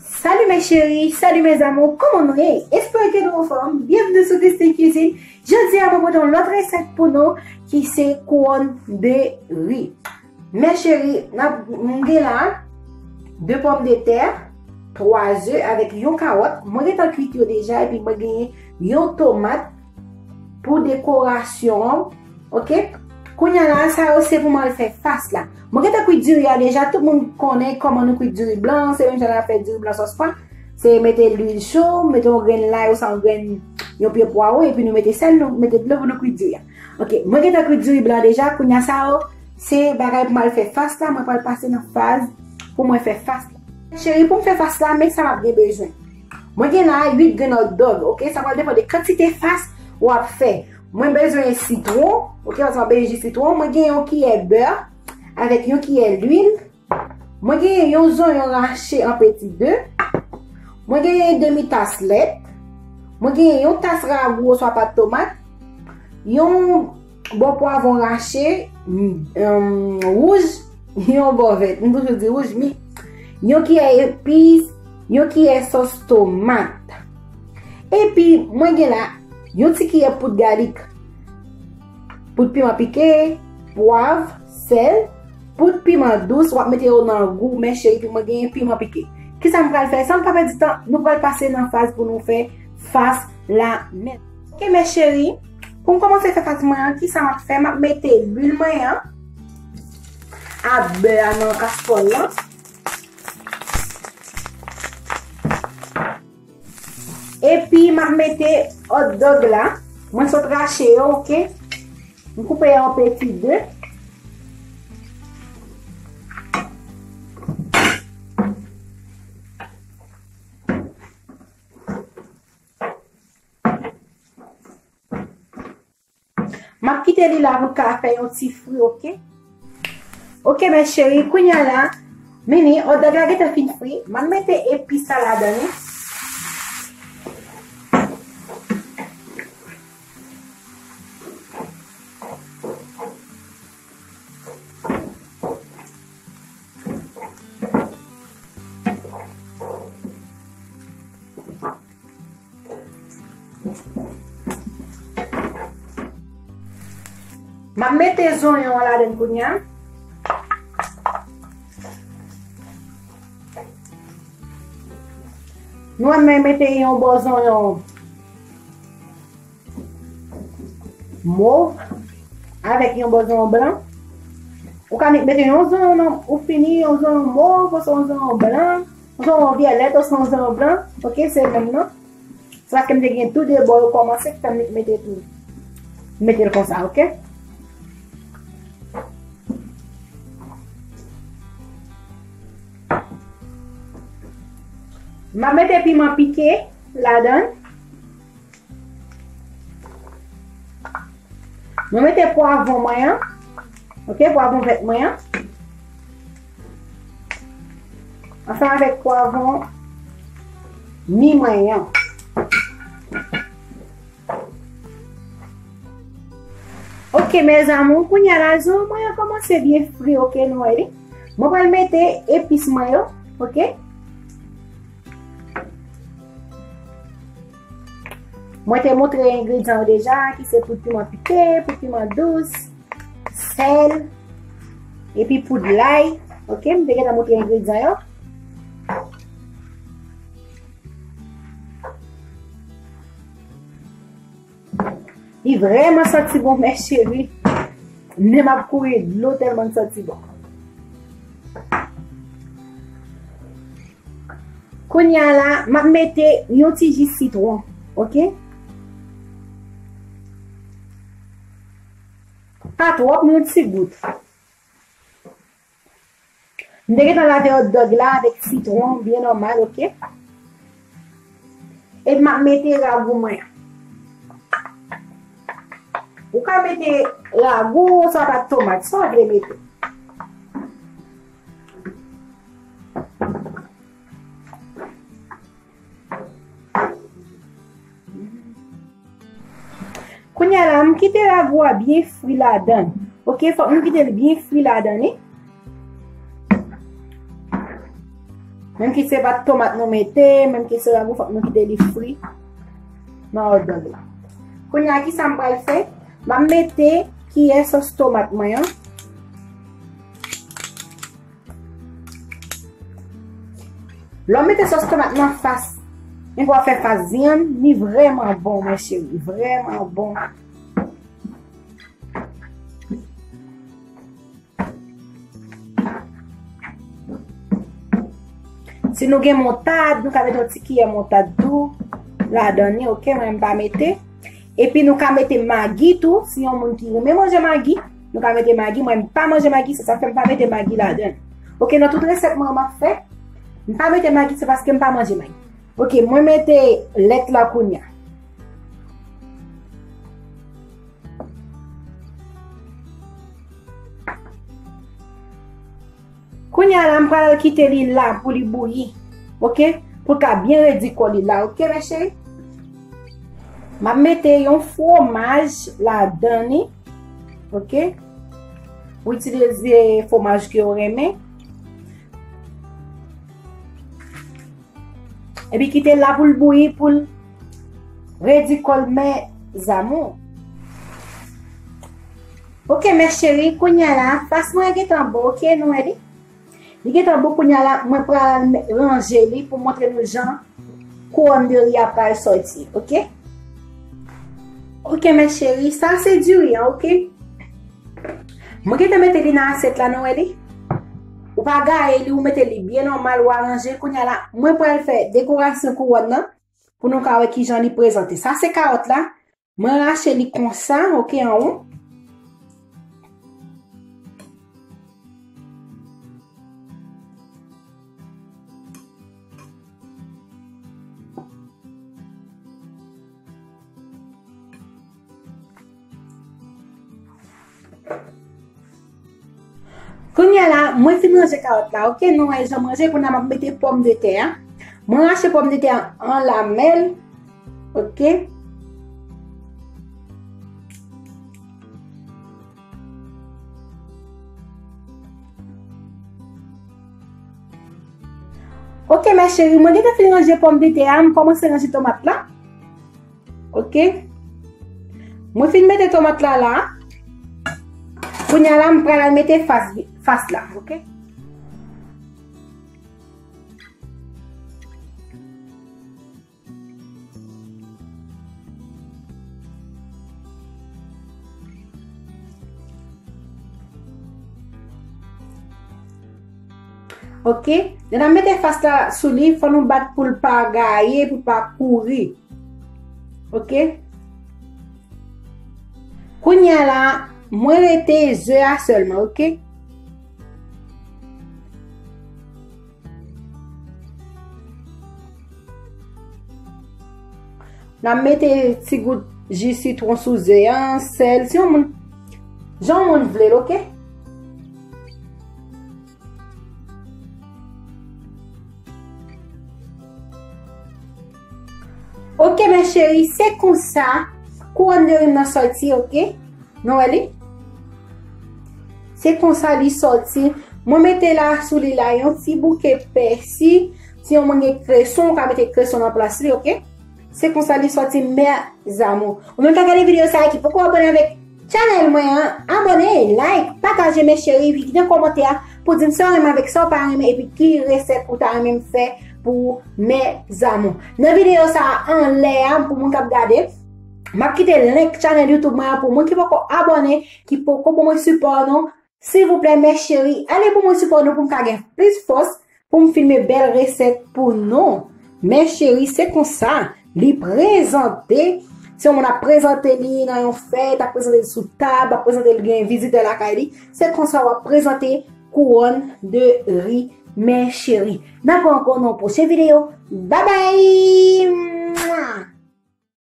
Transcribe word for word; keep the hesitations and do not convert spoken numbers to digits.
Salut mes chéris, salut mes amours, kòman nou ye? Espere ke nou anfòm. Byenvni sou Christine Cuisine. Jodi a mwen pote yon lòt resèt pou nou ki se kouwòn de ri. Mes chéris, n ap, m gen la de pòmdetè, twa ze avèk yon kawòt. Mwen gentan kwit yo deja epi mwen genyen yon tomat pou dekorasyon an. Oke? Kounye a la, sa yo se pou mwen al fè fas la. Mwen gentan kwit diri a deja, tout moun konnen kòman nou kwit diri blan, se menm jan n ap fè diri blan sòs pwa. Se mete lwil cho, mete yon grenn lay oswa yon grenn, yon pye pwawo, epi nou mete sèl, nou mete dlo pou nou kwit diri a. Oke, mwen gentan kwit diri blan deja, kounye a sa yo, se bagay pou mwen al fè fas la, mwen pral pase nan faz pou mwen fè fas la. Cheri, pou m fè fas la, men sa m ap gen bezwen. Mwen gen la uit grenn hot dog, oke? Sa pral depann de kantite fas w ap fè. Mwen bezwen sitwon, oke? Paske m ap bezwen ji sitwon. Mwen gen yon kiyè bè avèk yon kiyè lwil. Mwen gen yon zonyon rache an peti de. Mwen gen demi tas lèt. Mwen gen yon tas ragou oswa pat tomat. Yon bò pwavwon rache, m, em, wouj, yon bò vèt. M toujou di wouj, men yon kiyè epis, yon kiyè sòs tomat. Epi, mwen gen la yon ti kiyè poud galik, poud piman pike, pwav, sèl, poud piman dous, w ap mete yo nan gou, men cheri, epi mwen gen piman pike. Kisa m pral fè? San m pa pèdi tan, nou pral pase nan faz pou nou fè fas la nèt. Oke, mes chéris, pou m kòmanse fè fas mwen an, kisa m ap fè? M ap mete lwil mwen an ak bè a nan kastwòl lan. Epi, m ap mete hot dog la. Mwen sot rache yo, oke? M koupe yo an peti de. M ap kite li la pou l ka fè yon ti fri, oke? Oke, mes chéris, kounye a la, mini, hot dog la gentan fin fri. M ap mete epis sa ladan li. M ap mete zonyon an ladan kounye a. Nou wè mwen mete yon bò zonyon mov avèk yon bò zonyon blan. Ou ka mete yon zonyon nan, ou fini yon zonyon mov, oswa yon zonyon blan, yon zonyon vyolèt, oswa yon zonyon blan. Oke, se menm nan. Se paske m te gen tou de bò yo kòmanse, ki fè m mete tou. Mete l konsa, oke? M ap mete piman pike ladan. Mwen mete pwavwon mwen an. Oke, pwavwon vèt mwen an. Ansanm avèk pwavwon mi mwen an. Oke, mes amours, kounye a la, zonyon mwen an kòmanse byen fri, oke, nou wè li. Mwen pral mete epis mwen yo, oke? Mwen te montre engredyan yo deja, ki se poud piman pike, poud piman dous, sèl, epi poud lay. Oke, m te gentan montre engredyan yo. Li vrèman santi bon, mes chéris. Nen m ap kouri dlo tèlman l santi bon. Kounye a la, m ap mete yon ti ji sitwon, oke? Pa twòp, men yon ti gout. M te gentan lave hot dog la avèk sitwon, byen nòmal, oke? Epi m ap mete ragou mwen an. Ou ka mete ragou, sa pa tomat, sa w vle mete. Kounye a la, m kite ragou a byen fri ladan. Oke, fòk nou kite l byen fri ladan li. Menm ki se pa tomat nou mete, menm ki se ragou, fòk nou kite li fri nan òd li. Kounye a, ki sa m pral fè? M ap mete kiyè sòs tomat mwen an. Lè w mete sòs tomat nan fas, men pou w fè fas vyann, li vrèman bon, mè cheri, vrèman bon. Si nou gen montad, nou ka mete yon ti kiyè montad tou ladan li, oke, mwen m pa mete. Epi nou ka mete magi tou, si yon moun ki renmen manje magi, nou ka mete magi, mwen m pa manje magi, se sa k fè m pa mete magi ladan. Oke, nan tout resèt mwen m ap fè, m pa mete magi, se paske m pa manje magi. Oke, mwen mete lèt la kounye a. Kounye a la, m pral kite li la pou li bouyi. Oke? Pou l ka byen redi kò li la. Oke, mè cheri? M ap mete yon fwomaj ladan li. Oke? Ou itilize fwomaj ke w renmen. Epi kite l la pou l bouyi, pou l redi kò l, mes amours. Oke, mè cheri, kounye a la, fas mwen gentan bon, oke, nou wè li. Li gentan bon, kounye a la, mwen pral ranje li pou montre nou jan kouwòn de ri a pral sòti, oke? Oke, mè cheri, sa se diri an, oke? Mwen gentan mete li nan asyèt la, nou wè li? Ou pa gaye li, ou mete li byen nòmal, ou aranje. Kounye a la, mwen pral fè dekorasyon kouwòn nan pou nou ka wè kijan li prezante. Sa se kawòt la. Mwen rache li konsa, oke, an won. Kounye a la, mwen fin ranje kawòt la, oke? Nou wè jan m ranje, kounye a m ap mete pòmdetè a. Mwen rache pòmdetè a an lamèl, oke? Oke, mè cheri, mwen gentan fin ranje pòmdetè a, m kòmanse ranje tomat la. Oke. Mwen fin mete tomat la la. Kounye a la, m pral al mete fas, fas la, oke? Oke. Lè n ap mete fas la sou li, fò nou bat pou l pa gaye, pou l pa kouri. Oke. Kounye a la, mwen rete ze a sèlman, oke? N ap mete ti gout ji sitwon sou ze a, sèl, si yon moun, jan yon moun vle l, oke? Oke, mes chéris, se konsa kouwòn de ri m nan sòti, oke? Nou wè li? Se konsa li sòti. Mwen mete la sou li la yon ti bouke pèsi. Si yon moun gen kreson, ou ka mete kreson nan plas li, oke? Se konsa li sòti, mes amours. Ou menm k ap gade videyo sa a ki poko abòne avèk chanèl mwen an, abòne, like, pataje, mes chéris, epi kite kòmantè a pou di m sa w renmen avèk sa w pa renmen, epi ki resèt ou ta renmen m fè pou mes amours. Nan videyo sa a anlè a, pou moun k ap gade, m ap kite link chanèl YouTube mwen an pou moun ki poko abòne, ki poko ban mwen sipò nou. Silvouplè, mes chéris, ale ban mwen sipò nou pou m ka gen plis fòs pou m filme bèl resèt pou nou. Mes chéris, se konsa li prezante. Si yon moun ap prezante li nan yon fèt, ap prezante li sou tab, ap prezante li gen vizitè lakay li, se konsa w ap prezante kouwòn de ri, mes chéris. N ap wè ankò nan yon pwochen videyo. Babay!